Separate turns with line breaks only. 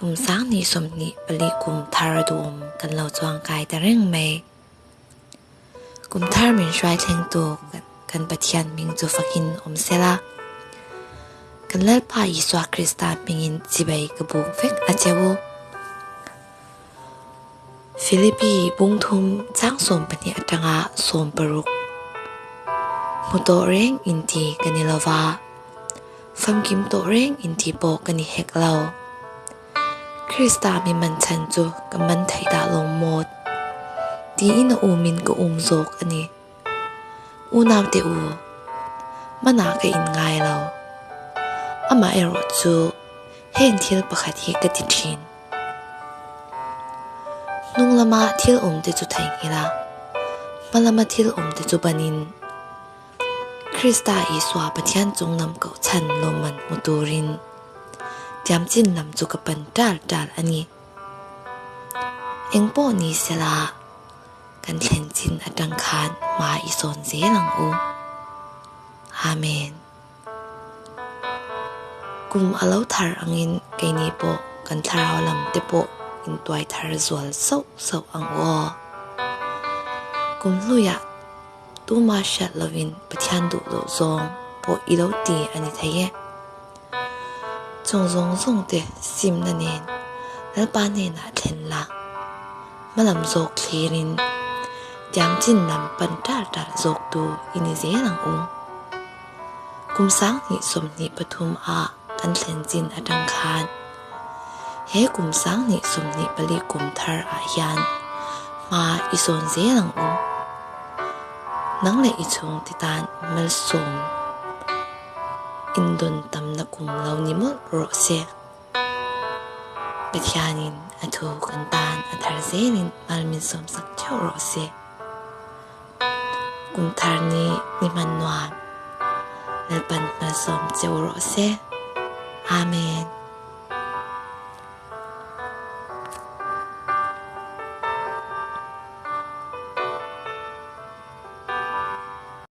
Kum 2024 kum thar duhawm kan lo chuangkai ta reng mai. Kum thar min hruai thlengtu kan Pathian hming chu fakin awm sela. Kan Lalpa Isua Krista hmingin chibai ka buk vek a che u. Philippi bungthum chang 12 atanga 60 Hmu tawh reng inti ka ni lova, famkim tawh reng inti pawh ka ni hek lo. Krista mi man chhan chu ka man theih dah lo maw? Tiin a umin ka um zawk a ni. Unaute u, manah ka inngai lo. Amaherawh chu heng thil pakhat hi ka ti thin. Hnung lama thil awmte chu theihnghilh a, hma lama thil awmte chu banin Krista Isua Pathian chung lam koh chhan lawmman hmu turin tiamchin lam chu ka pan ṭal ṭal a ni. Engpawh ni sela kan thlen chin aṭang khan hma i sawn zel ang u. Amen. Kum a lo thar angin keini pawh kan thlarau lam te pawh intuai thar zual sauh sauh ang u aw. Kum hluiah tuma hriat lovin Pathian duh loh zawng pawh i lo ti a ni thei e. Chung zawng zawng te simna nen Lalpa hnenah thlen la, hmalam zawk thlirin tiamchin lam pan ṭar ṭar zawktu i ni zel ang u. Kum 2023 a kan thlen chin atang khan he kum 2024 kum thar ah hian hma i sawn zel ang u. Nang leh i chhungte tan malsawm indawn tamna kum lo ni mawlh rawh se. Pathianin a thu kan tan a thar zelin mal min sawmsak theuh rawh se. Kum thar ni ni hman nuam Lalpan malsawm cheu rawh se. Amen.